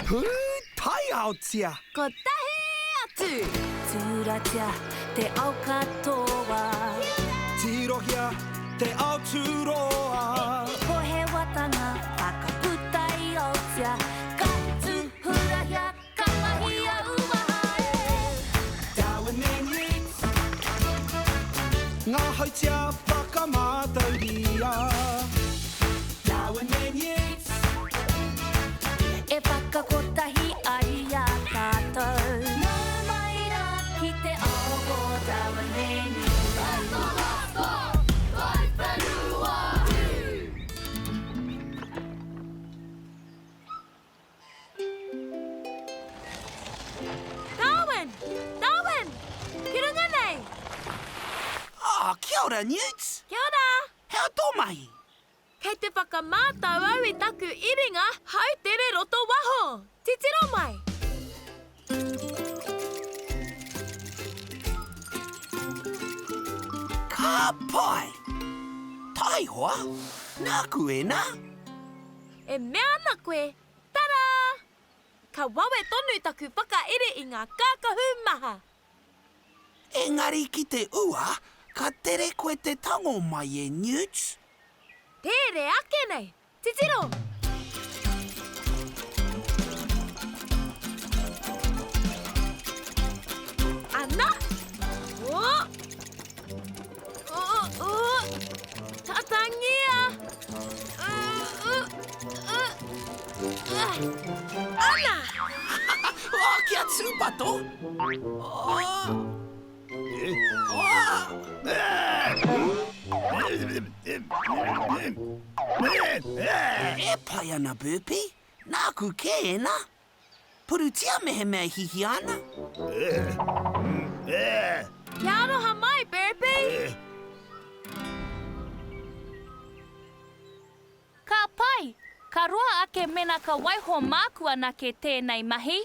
Pūtaiaotia! Kotahi atu! Tūratia te ao katoa. Tirohia te ao tūroa. Pohewatanga whakaputa i Aotea. Ka tūhurahia, ka mahia uaha e. Darwin and Yeats. Ngā hautia whakamātauria. Darwin and Yeats. E whakakotahi ai i a tātou. Nau mai rā ki te ao o Darwin and Yeats. Darwin! Darwin! Ki runga nei! Ah, kia ora, Newts! Kia ora! He aha tō mahi? Kei te whakamātau au i taku iringa hautere roto waho. Titiro mai! Ka pai! Taihoa, nāku ēnā! E mea ana koe, Tara! Ka wawe tonu taku whakairi i ngā kākahu maha. Engari ki te ua, ka tere koe te tango mai e Newts. Tere ake nei! Titiro! Ana! Oh! Oh, oh! Tatangia! Uh, uh, uh, uh. Ana! Oh, kia tūpato! Oh! Oh! E pai ana, Burpee. Nāku kē ēnā. Purutia mehemea e hihia ana. Kia aroha mai, Burpee! Ka pai! Ka roa ake mena ka waiho māku anake tēnei mahi.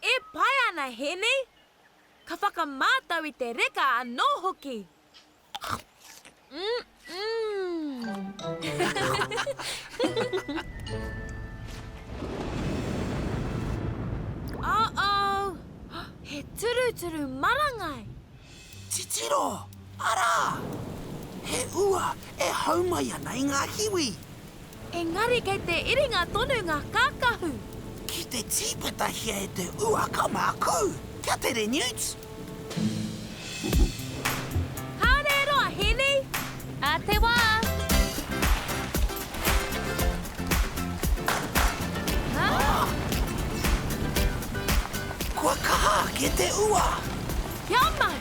E pai ana, Hēni! Ka whakamātau i te reka anō hoki! Mm-mm! Uh-oh! He turuturu marangai! Titiro! Arā! He ua e hau mai ana i ngā hiwi. Engari kei te iringa tonu ngā kākahu. Ki te tīpatahia e te ua ka mākū. Kia tere, Newts! Kāore e roa, Hēni! Ā te wā! Kua kaha ake te ua! Kia mau!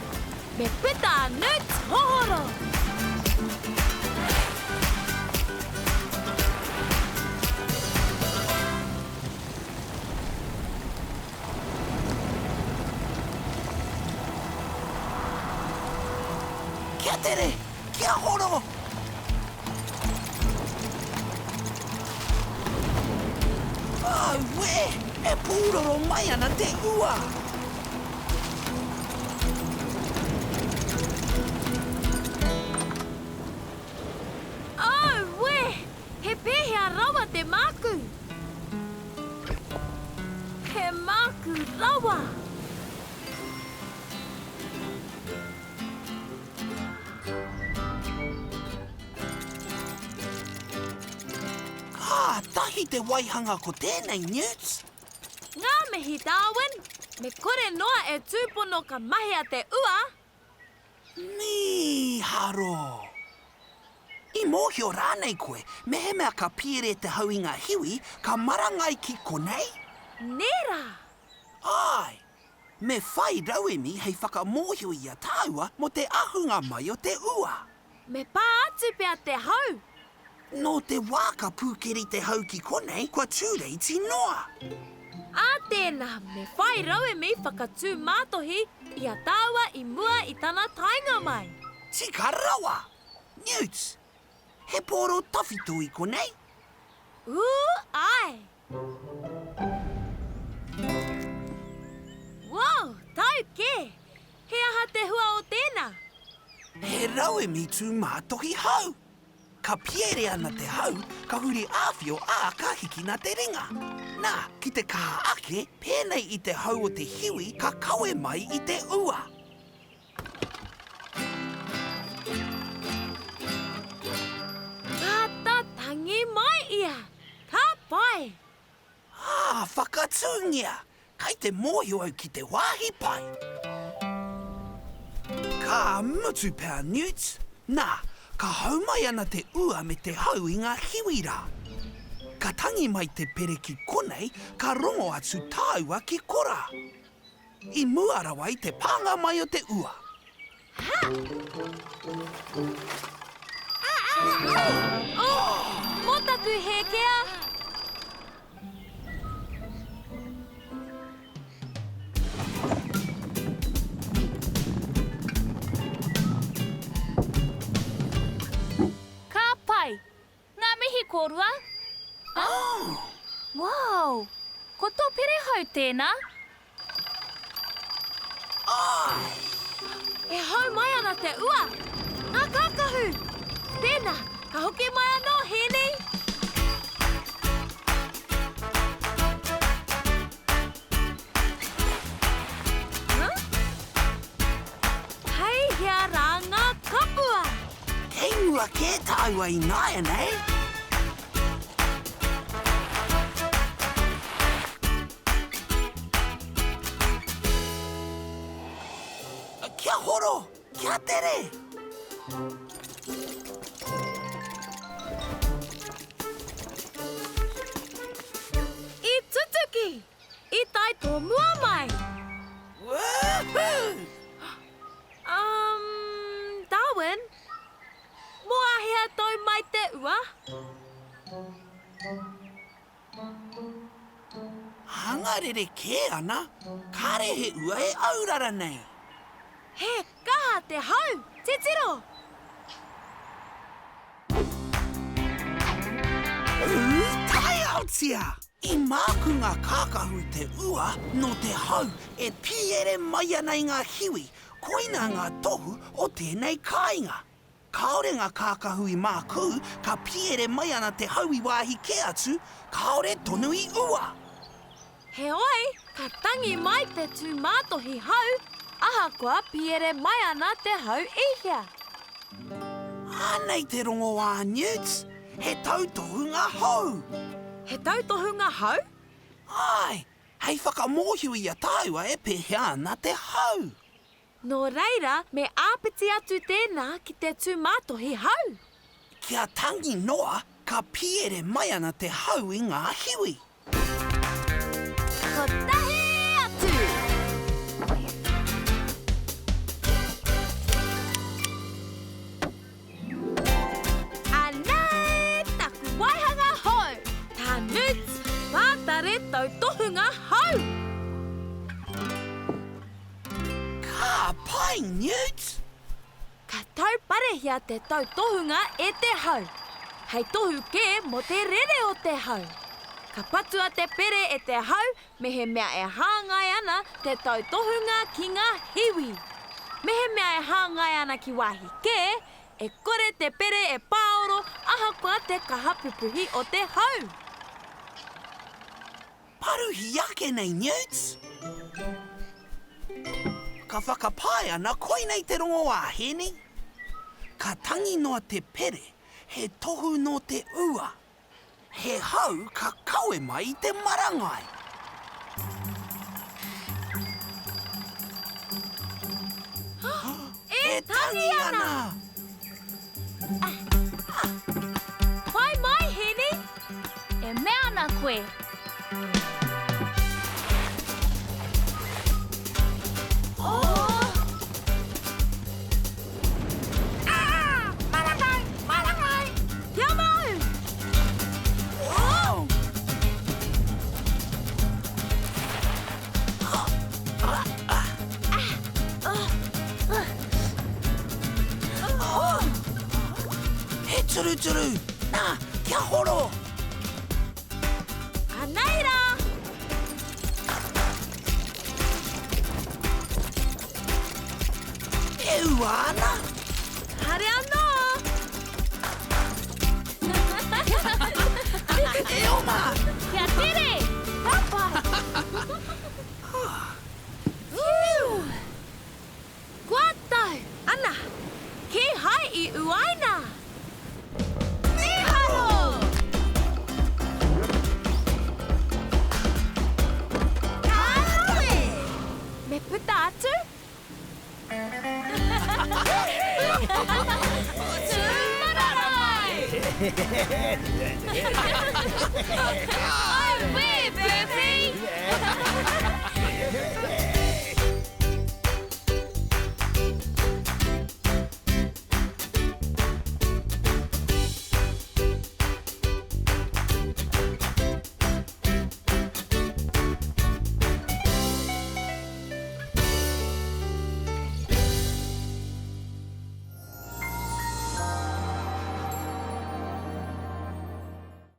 Me puta a Newt hohoro! Kia tere! Kia horo! Auē! E pūroro mai ana te ua! Auē! He pēhea rawa te mākū? He mākū rawa! Kātahi te waihanga ko tēnei, Newts! Ngā mihi, Darwin! Me kore noa e tūpono ka mahea te ua! Mīharo! I mōhio rānei koe, mehemea ka piere te hau i ngā hiwi, ka marangai ki konei? Nē rā! Āe! Me whai rauemi hei whakamōhio i a tāua mō te ahunga mai o te ua. Me pā atu pea te hau. Nō te wā ka pūkeri te hau ki konei, kua tūreiti noa. Ā tēnā, me whai rauemi whakatū mātohi i a tāua i mua i tana taenga mai. Tika rawa! Newts, he pōro tawhito i konei? Ū, āe! Wow, tau kē! He aha te hua o tēnā? He rauemi tūmātohi hou! Ka piere ana te hau, ka huri āwhio ā, ka hikina te ringa. Nā, ki te kaha ake, pēnei i te hau o te hiwi ka kawe mai i te ua. Ka tangi mai ia! Ka pai! Ā, whakatūngia! Kai te mōhio au ki te wāhi pai. Ka mutu pea Newt. Nā, ka hau mai ana te ua me te hau i ngā hiwi rā. Ka tangi mai te pere ki konei, ka rongo atu tāua ki korā. I mua rawa i te pānga mai o te ua. Ha! Oh, mō taku hēkea! Ka pai! Ngā mihi kōrua! Oh! Wow! Ko tō perehau tēnā? Āe! E hau mai ana te ua! Ngā kākahu! Tēnā, ka hoki mai anō, Hēni! Huh? Kei hea rā ngā kapua? Kei mua kē tāua ināianei! Kia horo! Kia tere! I tutuki! I tae tōmua mai! Woohoo! Um, Darwin, mō āhea tau mai te ua? Hanga rerekē ana, kāre he ua e aurara nei. He kaha te hau, titiro! Ū, taiaotia! I māku ngā kākahu i te ua nō te hau e pīere mai ana i ngā hiwi, koinā ngā tohu o tēnei kāinga. Kāore ngā kākahu i mākū, ka piere mai ana te hau i wāhi kē atu, kāore tonu i ua. Heoi, ka tangi mai te tūmātohi hau, ahakoa piere mai ana te hau i hea. Anei te rongoā, Newt, he tautohunga hou. He tautohunga hou? Āe, hei whakamōhio i a tāua e pēhea ana te hau. Nō reira, me āpiti atu tēnā ki te tūmātohi hau. Kia tangi noa, ka piere mai ana te hau i ngā hiwi. Kotahi atu! Anei taku waihanga hou! Tā Newts pātare tautohunga hau! Ka pai, Newt! Ka tauparehia te tautohunga e te hau, hei tohu kē mō te rere o te hau. Ka patua te pere e te hau mehemea e hāngai ana te tautohunga ki ngā hiwi. Mehemea e hāngai ana ki wāhi kē, e kore te pere e pāoro ahakoa te kaha pupuhi o te hau. Paruhi ake nei, Newts! Ka whakapae ana koinei te rongoā, Hēni. Ka tangi noa te pere, he tohu nō te ua. He hau ka kawe mai i te marangai. E tangi ana! Pai mai, Hēni! E mea ana koe. Oh! Ah! Marangai! Marangai! Kia mau! Wow! He turuturu! Nā, kia horo! Anei rā! E ua ana! Haere anō! Auē, Burpee!